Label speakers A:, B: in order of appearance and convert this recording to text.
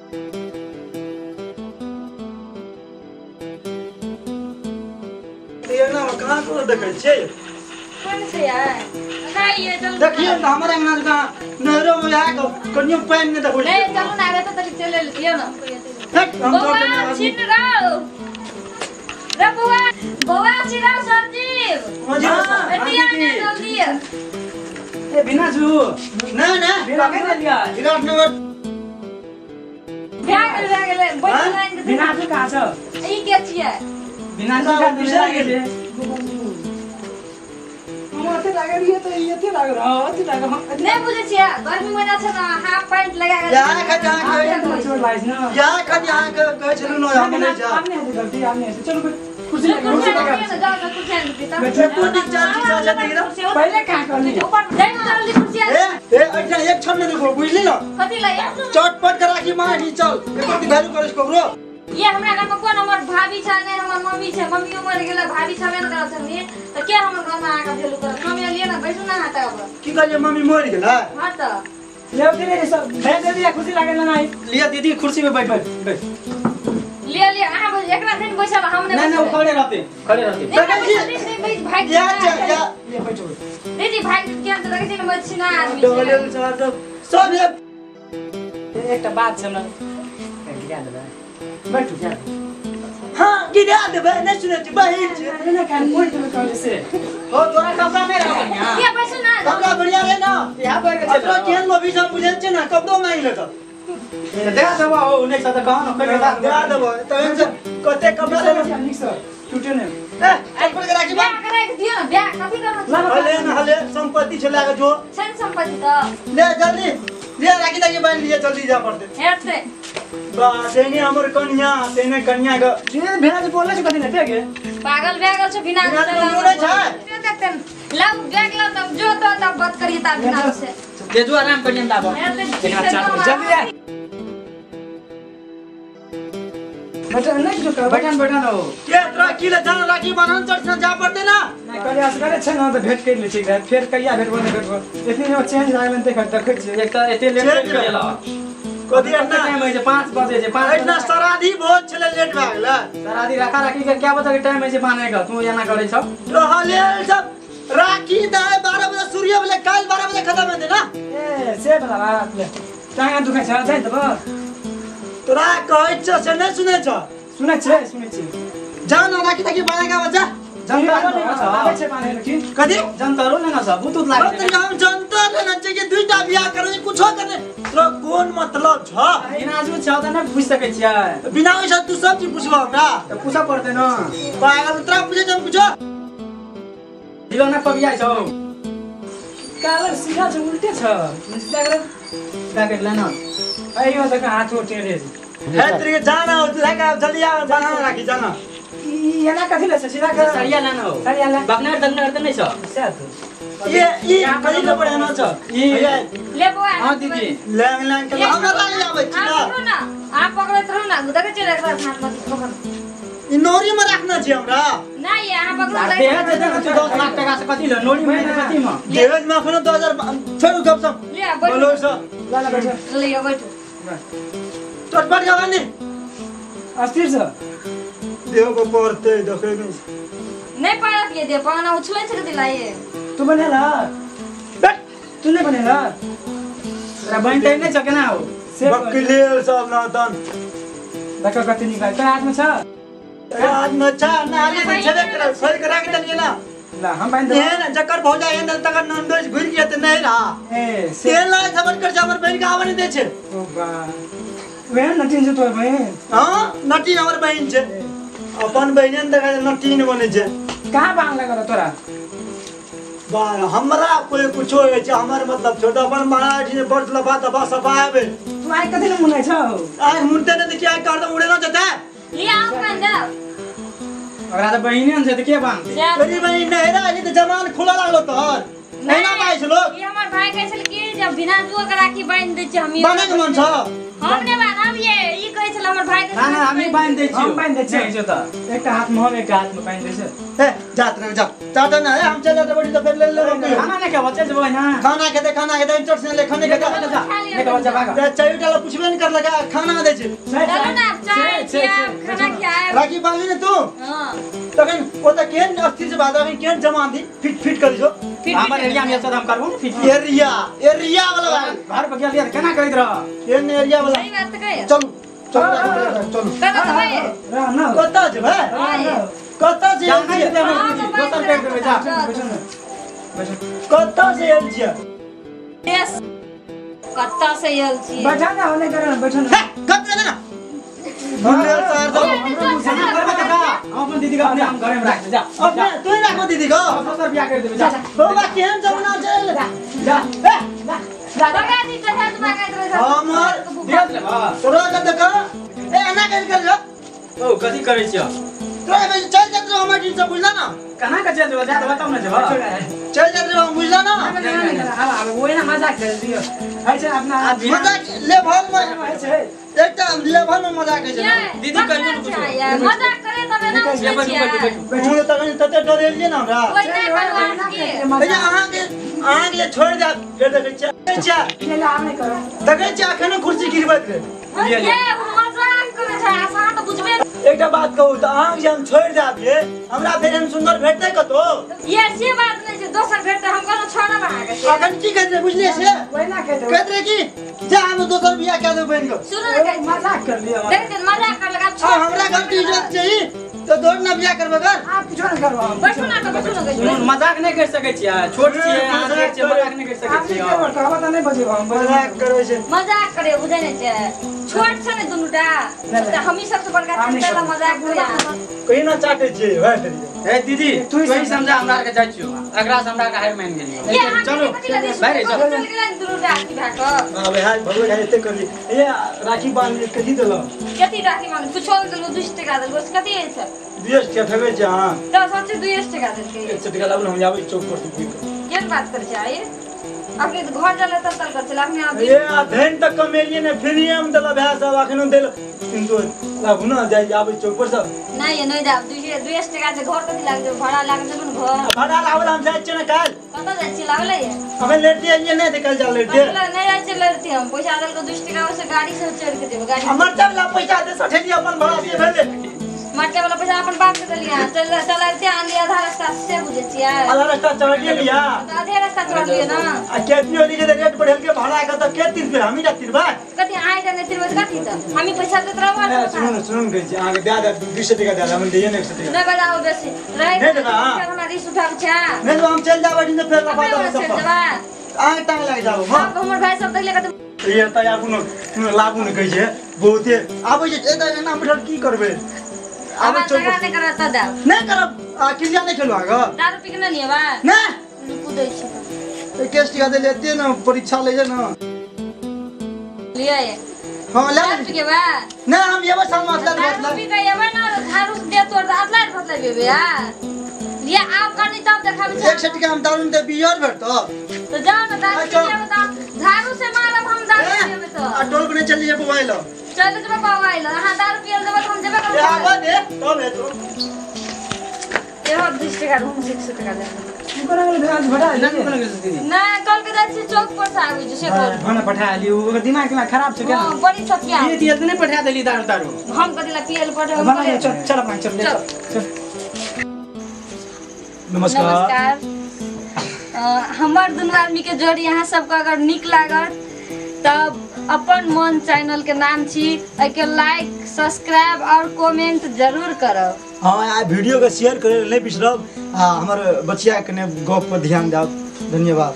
A: ये ना कहां को देखै छै
B: कोन छै यार नहीं ये चल
A: देखिए ना हमर अंगना का नहरो में आ के कनियो पानि नहीं देखै
B: नहीं चलू ना आवे तो तरी चले लियो ना
A: हट हम
B: बौआ छिन राव रे बौआ बौआ छिन राव संजीव एतिया ना जल्दी
C: ए बिना छु
A: ना ना
C: बिना के लिया
A: विराटनगर
B: भए गेल बैठ लाइन
C: बिना छु कहाँ छ
B: ई के छियै
C: बिना छु कहाँ छै हम अते लागल ये तो ये अते लागल हां अते लागल
B: नहीं बुझै छियै गर्मी महिना छै न हाफ पैंट लगा के
A: या खाली अहाँ
C: छोड़ लाइस न
A: या खाली अहाँ के कहै छलु न हम नहीं जा
C: हमने हेतै गलती हमने हेतै चलू कुर्सी
B: कुर्सी लगा जाओ ना कुर्सी आन पिता
A: एको दिन चार खिसा छै तेरा
C: पहिले कहाँ कहली
B: ऊपर जाइ जल्दी कुर्सी आन
A: ए ए ऐठा एक क्षण नहीं रुको बुझली न
B: कथि लगे
A: चटपट के राखी माँ चल एको दिन घायलो करिस ककरो
B: ये हमरा घर में कोन हमर भाभी छ नै हमर मम्मी छ मम्मीयो मर गेल भाभी छबे न करल छनी त के हमर घर में आके भेलु कर मम्मी लिए न बैसु न हाथ अब
A: की कहलिए मम्मी मर गेल
B: हां त
C: ले दीदी सब भेज दे दिया खुशी लागल ना
D: लिया दीदी कुर्सी पे बैठ बैठ बैठ
B: ले ले अहाँ एकरा दिन बैसल हम नै
D: ना ना खड़े रहते
B: नहीं भाग
A: या या
C: ले बैठो
B: दीदी भाग के त देखै छी न मछिना आदमी
A: डोलेल सर सब
C: एकटा बात छ हमरा गिरा देबै बैठू जा
A: हां गिरा देबै नै सुनै छी बहिन छी
C: ना कान मोड़ देबै कहले से
D: हो तोरा कपड़ा नै रह बढ़िया
B: के बैसु ना
A: कपड़ा बढ़िया रहे ना
D: यहाँ पर के
A: चल केहन लोभी हम बुझै छी ना कपड़ो मांगि लेत
D: देखा देबो हो नै छ त कहाँ न खोलि के
A: दे देबो तहन से कते कपड़ा
C: लेबै निक सर टूटे नै
A: ए चप्पल के राखी
B: ब्याह कराइ के दियो न ब्याह कथि करना
A: हले न हले संपत्ति छ लागे जो
B: छैन संपत्ति त
A: ले जल्दी ले राखी ताकि बांध लिए जल्दी जा पड़ते
B: हेतै
A: बा तेने हमर कन्या तेने कन्या के
C: जे भेना जे बोलै छ कथि नै के
B: पागल भए गेल छ बिना
A: बिना छै
B: देखते लाउ बैग लाउ तब जो तो तब बात करिए ता बिना से
D: ले जो आराम करियन ताब
C: जल्दी आ बैठन नै जो कर
D: बैठन बैठन हो
A: के तोरा की ले जान राखी बान्हन चढ़ जा पड़ते ना
C: नै कहले असगरे छै न त भेट कर ले छी फेर कहिया भेटबो नै भेटबो एतनी जो चेंज लागल देख देखै छी
D: एक त एते लेट गेल
A: कथि एतना
D: टाइम होइ छै 5 बजे छै 5
A: एतना सराधी भोज छले लेट भए गेल
D: सराधी राखा राखी के क्या बजे के टाइम होइ छै बान्हे के तू एना करै छौ
A: रहले सब राखी त 12 बजे सूर्य बले काल 12 बजे खत्म हेतै ना
C: ए से भला बात ले टांगा दुखै छ जाइ त बस
A: तोरा कहै छ से नै सुनै छ
C: सुनै छै सुनै छै
A: जा न राखी ताकि बान्हे के बच्चा
D: जनतारो नै छ
C: आबै छै बान्हे के
A: कथि
D: जनतारो नै न छ बुतुत लागै
A: छै हम जनता नै छै कि दुईटा बियाह करने कुछो करने तोरा कोन मतलब छ
D: बिना जो छ त नै बुझि सकै छियै
A: बिना ओइ तू सब चीज पुछबो हमरा
D: त पूछऽ पड़तै न
A: पागल तोरा पूछे हम पूछो
D: दिलो न पबिया छौ
C: कालर सीधा छ उल्टे छ सीधा कर
D: सीधा कर ले न
C: अइयो देख हाथ टेढ़े
A: है तेरे जाना हो लगा जल्दी आ जाना राखी जाना
C: ई एना कथि ले छ सीधा कर
D: सरिया लान हो
C: सरिया ला
D: बापनार दंगनार त नै छ
C: सर
A: ये ई कहि ले पड़े न छ
D: ई
B: ले बौआ
D: हां दीदी
A: लैंग लैंग के हमरा लागे आबै छी
B: ना आप पकड़ैत रहू ना देखै छियै एकरा हाथ में पकड़
A: ई नोरी में राखना छी हमरा
B: ना ये अहाँ पकड़ू
D: देह जे देख 10 लाख टका से कथि ले नोरी में कथि में
A: देहज में अखनो 2000 छोड़ू गपसप
B: ले बैठू
A: बोलो स
C: ला ला बैठो
B: ले बैठू
A: चटपट के बानी
C: अस्थिर छ
A: देह को पड़ते देखै नै
B: नै पारत ये दे पाना उछलै छै कथि लाए
C: तू बनेला
A: बैठ
C: तू नै बनेला
D: तोरा बहिन तै नै छ केना हो
C: से
A: बकलेल सब ना तन
C: देख कति निक लाग्यो तोरा हाथमा छ
A: हाथ में छ ना हाली से छेबे कर खोल के राख देलिए ना
C: ला हम बांध
A: ए ना जकर भौजा एन तकर नंदोज घुर के त नहीं रहा
C: ए से
A: तेल ला खबर कर हमर बहिन के आवे नहीं दे छे
C: ओ बा वेह नटिन छ तोर बहिन
A: हां नटिन हमर बहिन छे अपन बहिन ने देखा नटिन बने छे
C: कहां बांग लागल तोरा
A: बा हमरा कोई कुछो होय छे हमर मतलब छोटा अपन मारा जे बड़ लफा दफा सफा आवे
C: तू आइ कथि ले मुनै छौ
A: आइ मुनते ने देखि आइ कर दम उड़े न जते
B: ले आओ कांदा
D: ओकरा त बहिने न छै त के बांधते
A: तोरी बहिन नहीं रहा त जमान खुला लागलो तोहर नहीं ना बाई छ लोग
B: ई हमर भाई कहै छल कि जब बिना जुआ के राखी बांध दै छै हम
A: बांधे के मन छ
B: हम नै बांधब ये ई कहै छल हमर भाई के
D: ना ना हमही बांधि दै छियौ
C: हम बांधि दै छियौ
D: नहि छै त
C: एकटा हाथ में हम एकटा हाथ में बांधि दै छै
A: ए जात रे जा चाटा ना हम चल जात बड़ी तो फिर ले ले
D: खाना नहीं खाबो चल जेबै ना
A: खाना खेते चोट से ले खाने के
D: ले के बच्चा भाग
A: ए चाय डाला पुछबे नहीं कर लगा खाना दे छै
B: चलो ना चाय पियाब खाना खियाब
A: राखी बांधली ने तू
B: हां
A: तखन ओत केन अस्थिर से बात अखन केन जमा दी फिट फिट कर दियो
D: हमर एरिया में सब हम करबो ने फिट
A: एरिया एरिया वाला
D: घर पर गेल यार केना करैत रह
A: केन एरिया वाला
B: सही बात कहे
A: चलू चलू चलू
B: कत
C: ना
A: कत जेबै कत जे
D: दोसर पेट देबै जा
A: कत से आयल छियै
B: यस कत से आयल छियै
C: बैठा ना होने कर बैठा ना
A: गप ना हमरे सार दो
D: हम अपन दीदी के अपने हम घरे में राख दे जा
A: अपने तू ही राखो दीदी को
D: दोसर बियाह कर देबै जा
A: बाबा केहन जमाना चल
D: जा
A: ए
B: लगा दी तो हेल्प मांगैत रहे
A: हमर
D: देख ले
A: तोरा के देख ए एना कर कर
D: ओ कथि करै छियै
A: तोरा में चल जात रहो हमर दिन से बुझला ना
D: कना के चल जेबो जा बताउ ना जेबो
A: चल जात रहो बुझला ना
C: आब ओए ना मजाक कर दियो है छै अपना
A: मजाक लेवल में
C: है छै
A: एकटा लेवल में मजाक है छै
D: दीदी कहियो न कुछो
B: मजाक करे तबे ना
A: बैठू तखन तते डरेलिए ना हमरा
B: कोई ना करवा के
A: अहां के अहां के छोड़ दे फेर देखै छियै
C: ले आब नहीं करो
A: देखै छियै अखन कुर्सी गिरबैत रहे
B: ये मजाक करे छै आसा त बुझबे
A: एकटा बात कहू त अहां जे हम छोड़ देब ये हमरा फेर हम सुंदर भेटतै कतो
B: ये से बात नहीं छै दोसर भेटतै हम कोनो छोड़ब अहां के
A: अखन की कहत रे बुझलिए से
C: ओए ना कहत
A: कहत रे की जा हम दोसर बियाह कए देब बहिन को
B: सुनो ना कहत
C: मजाक कर लियो
B: देख दे मजाक कर लगा
A: छोड़ हमरा घर की इज्जत चाहिए तो दोड़ ना बियाह करबे कर
C: आप कुछ ना करबो
B: बैठू ना त बैठू ना
D: मजाक नहीं कर सकै छियै छोट छियै अहां छियै मजाक नहीं कर सकै छियै
C: आप की करबो त नहीं बजेबो हम
A: मजाक करै छै
B: मजाक करे बुझै नै छै छोट छै ने दुनुटा त हमही सबसे बड़का छी त मजाक करे
A: कहीं ना चाटे छियै भाई
D: ए दीदी तू ही समझा हमरा के जाइ छियो अगरा से हमरा के हार मान गेलियो चलो भाई चल
B: चल गेलै दुनुटा की भा क
A: हां भाई हाय भगवान हाय एते करली ए राखी बांध कथि देलो
B: कथि राखी बांध कुछो देलो 2 टका देलो कथि है छै
A: 2 टका ठगे छै हां
B: त सोचे 2 टका देलकै
A: 1 टका लाबू हम जाबै चौक पर तू
B: केन बात कर छै अखनी त घर जाला तब तल कर छै अखनी आब
A: ए धन तक कमेलिए ने फ्री हम देला भाई साहब अखनो देलो किंतु लाबू ना जाय आबै चौक पर सब
B: नहीं नहीं जाब 2 टका से घर कथि लाग जाब भाड़ा लाग जाब ने घर
A: भाड़ा लाबल हम जाय छियै ना काल
B: कत जाय छी लागले
A: अखन लेट दिए नहीं त कल जा लेट दिए
B: नहीं जाय छी लेट हम पैसा देल के 2 टका ओसे गाड़ी से चढ़ के देब गाड़ी
A: हमर तब ला पैसा दे सठेली अपन भाड़ा से भेले
B: मरचा वाला पैसा अपन बाप के देलिया चल चल आते आंधी आधा रास्ता से बुझे छियै
A: आधा रास्ता चढ़ लिया
B: आधे रास्ता चढ़ लिया ना
A: आ केतनी होली के रेट बढ़ल के भाड़ा के त के 30 रुपया हमही जा 30 बा
B: कथि आइ जाने 30 रुपया कथि त हमही पैसा देत रहब
A: सुनू सुनू कहै छी अहाँ के दे दे 200 टका दे हम दिए ने 100 टका
B: नै बजाओ बेसी रहि
A: नै देबा
B: हमरा रिस उठाब छै
A: नै तो हम चल जाब अठिन फेर लफा दब सब अहाँ टांग लागि जाब
B: हां हमर भाई सब देखले कथि
A: ये त आबू न लाबू न कहै छै बहुते आबै छै एता एना बैठल की करबै
B: आबै चौक नहीं करब त दाब
A: नहीं करब आ किलिया नहीं खेलू आगा
B: दारू पी के नहीं बा
A: ना
B: रुकू दै छी
A: 21 टका दे लेते ना परीक्षा ले जे ना
B: लिए
A: हां ले
B: दारू पी के बा
A: ना हम येबे साल मतलब
B: दारू पी के येबे ना दारू दे तोर अतला बतला बेबे आ लिए आप करनी तब देखाबे छै
A: 100 टका हम दारू दे बियर भेटतो
B: तो जाओ ना दारू पी के बता झाड़ू से मारब हम दारू पीबे तो
A: आ टोल पर चल जेबे मोबाइल
B: चल जेबे मोबाइल हां दारू पियल जेबे त हम जेबे
A: ए आबो दे तब हे तो
B: एहो 20 टका रूम 100 टका दे
C: कोना गेल भेज भटा
D: ना कोना गेल दीदी
B: ना कल के जाइ छी चौक पर से आबि जे से कल
C: भाना पठा लियो ओकर दिमाग में खराब छै केना
B: हां बड़ी सतिया
D: ये दियल त नहीं पठा देली दारू दारू
B: हम कथि ला पियल पठा
C: हम चल चल अपना चल ले चल
A: नमस्कार
B: नमस्कार हमर दुनू आदमी के जोड़ी यहाँ सबके अगर नीक लागत तब अपन मन चैनल के नाम छी एके लाइक सब्सक्राइब और कमेंट जरूर करब।
A: हाँ आ वीडियो के शेयर करे नहीं बिसरब आ हमर बचिया के ने गप पर ध्यान देब। धन्यवाद।